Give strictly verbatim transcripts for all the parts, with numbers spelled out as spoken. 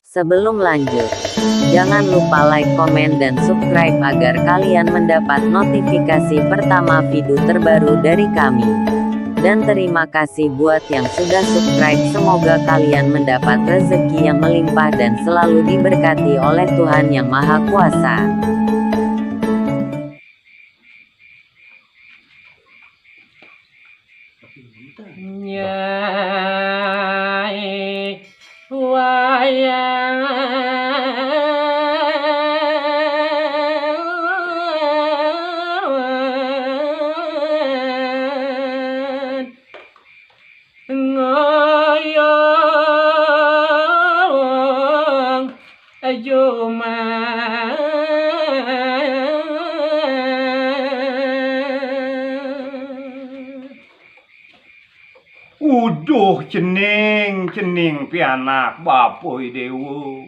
Sebelum lanjut, jangan lupa like, komen, dan subscribe agar kalian mendapat notifikasi pertama video terbaru dari kami. Dan terima kasih buat yang sudah subscribe. Semoga kalian mendapat rezeki yang melimpah dan selalu diberkati oleh Tuhan Yang Maha Kuasa. Nyai Wayan ngoyong Juma. Uduh cening, cening pianak Bapa I Déwa.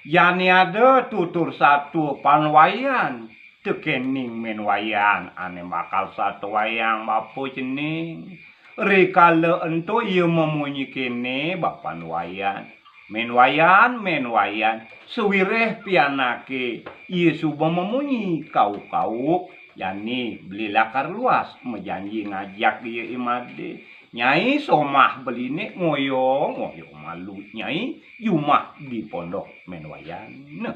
Jani ada tutur satua Pan Wayan tekening Men Wayan ané bakal satewayang Bapa cening. Rikala ento ia mamunyi kéné bak Pan Wayan, "Men Wayan, Men Wayan, sawiréh pianaké ia suba mamunyi kauk-kauk, jani beli lakar luas majanji ngajak ia I Madé. Nyai somah beliné ngoyong-ngoyong malu, Nyai, jumah di pondok Men Wayan."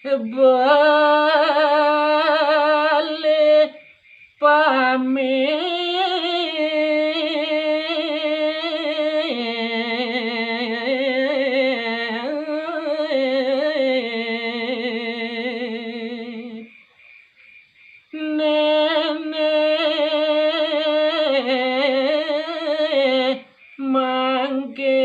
Beli pamit. Néné mangké.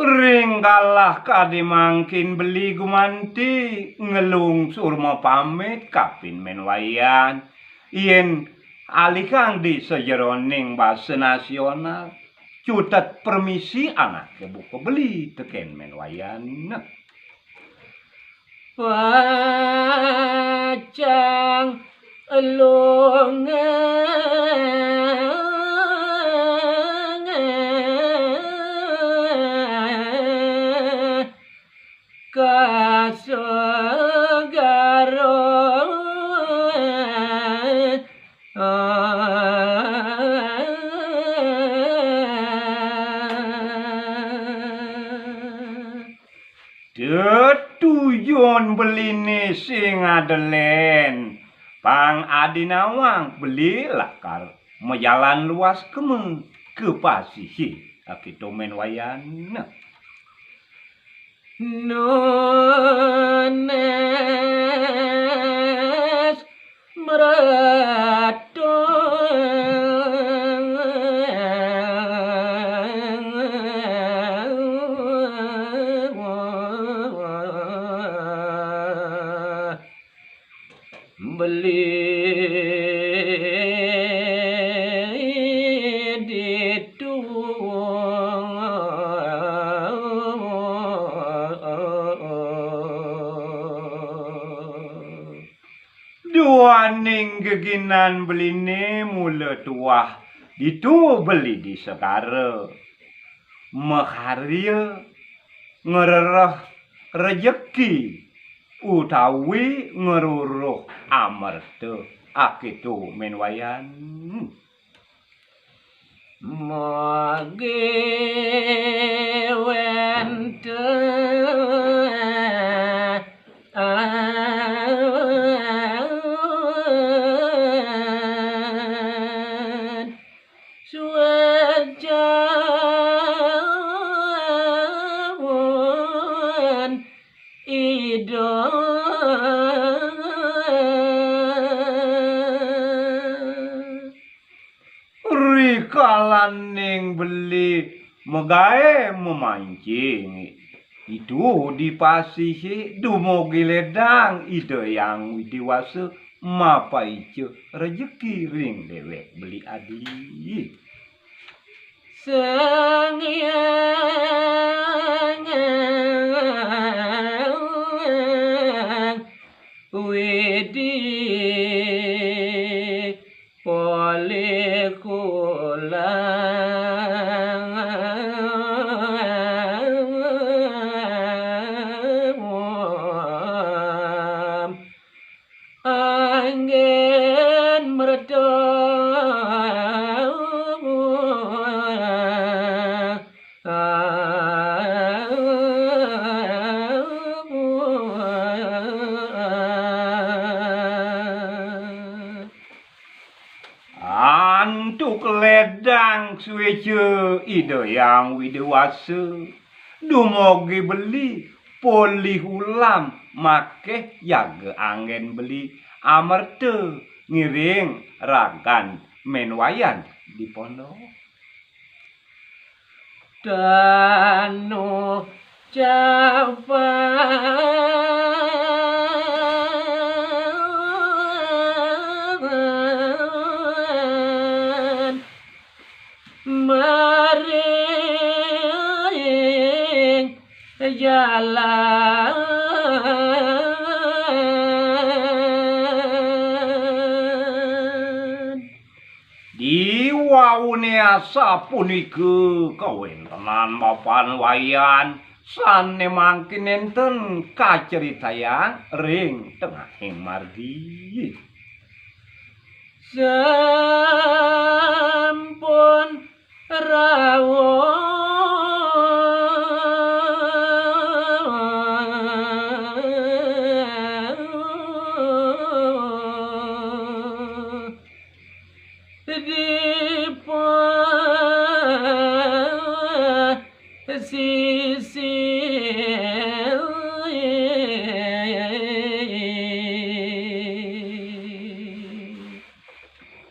Ring galah kadé mangkin beli gumanti nglungsur mapamit kapin Men Wayan. Yén alikang di sajeroning basa nasional, cutet permisi anaké buka beli tekén Men Wayan. Pacang lunga ka segara. Tetujun beliné sing adelén, pang adi nawang beli lakar majalan luas kema ka pasisi, akitu Men Wayan. Nunas mratu. Beli ditu. Duaning geginan beliné mula tuah, ditu beli di segara. Makarya ngrereh rejeki utawi ngruruh amerta, akitu Men Wayan. Magi wénten suécawan Ida. Rikalaning beli magaé mamancing, ditu di pasisi dumugi ledang Ida Hyang Widhi Wasa mapaica rejeki ring déwék beli adi. Sang Hyang Widhi Di polih kula anggén merta. Antuk ledang suéca Ida Hyang Widhi Wasa dumogi beli polih ulam makéh jaga anggén beli amerta ngiring ragan mén Wayan di pondok. Tanu capan maring jalan. Di wauné asapunika kawéntenan Bapan Wayan sané mangkin nénten kacritayang ring tengahing margi. Sampun rauh di pasisi.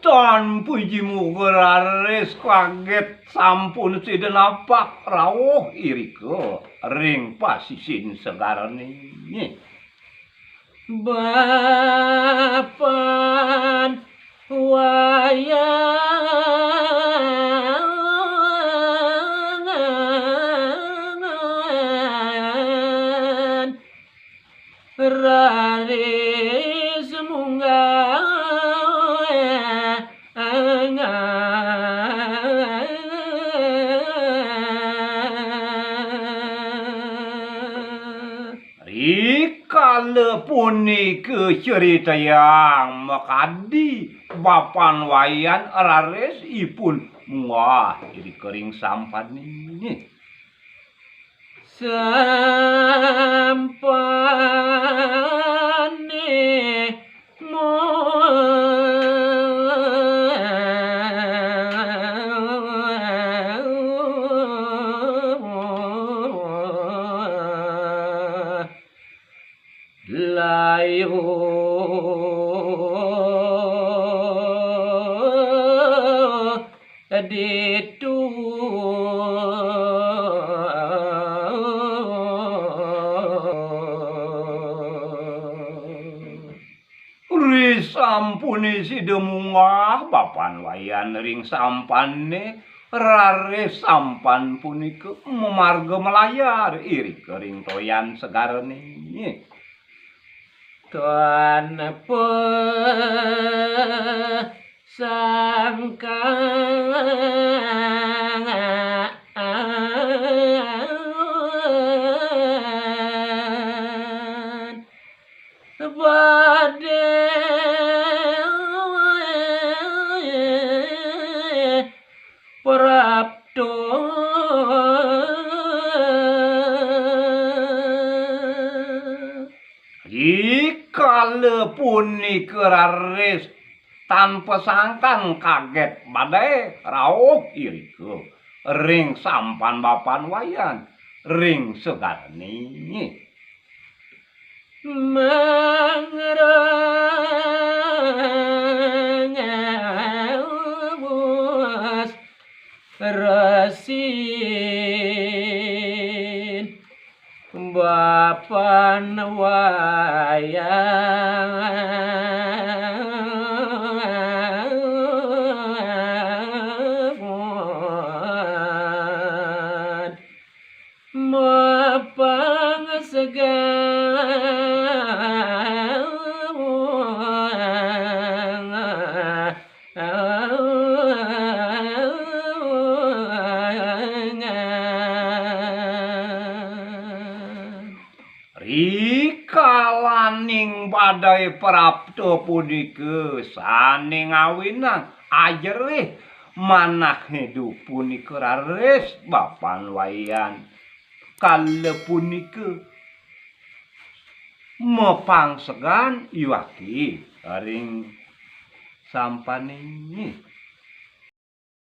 Tan puji muga raris kagét sampun sida napak rauh irika ring pasisin segarané. Bapan Wayan raris munggah. Rikala punika critayang makadi Bapan Wayan raris ipun munggah irika ring sampané. Sampané mo layu ditu. Risampuné sida munggah Bapan Wayan ring sampané, raris sampan punika mamarga malayar irika ring toyan segarané. Tanpa sangkaan badé prapta. Rikala punika raris tanpa sangkan kagét badé rauh irika ring sampan Bapan Wayan ring segarané. Mangrabus resin Bapan Wayan mapang segar. Ikalaning badai prapta punika sane ngawinang ajerih manah idup punika raris Bapan Wayan. Kala punika mapangsegan iwaki ring sampaning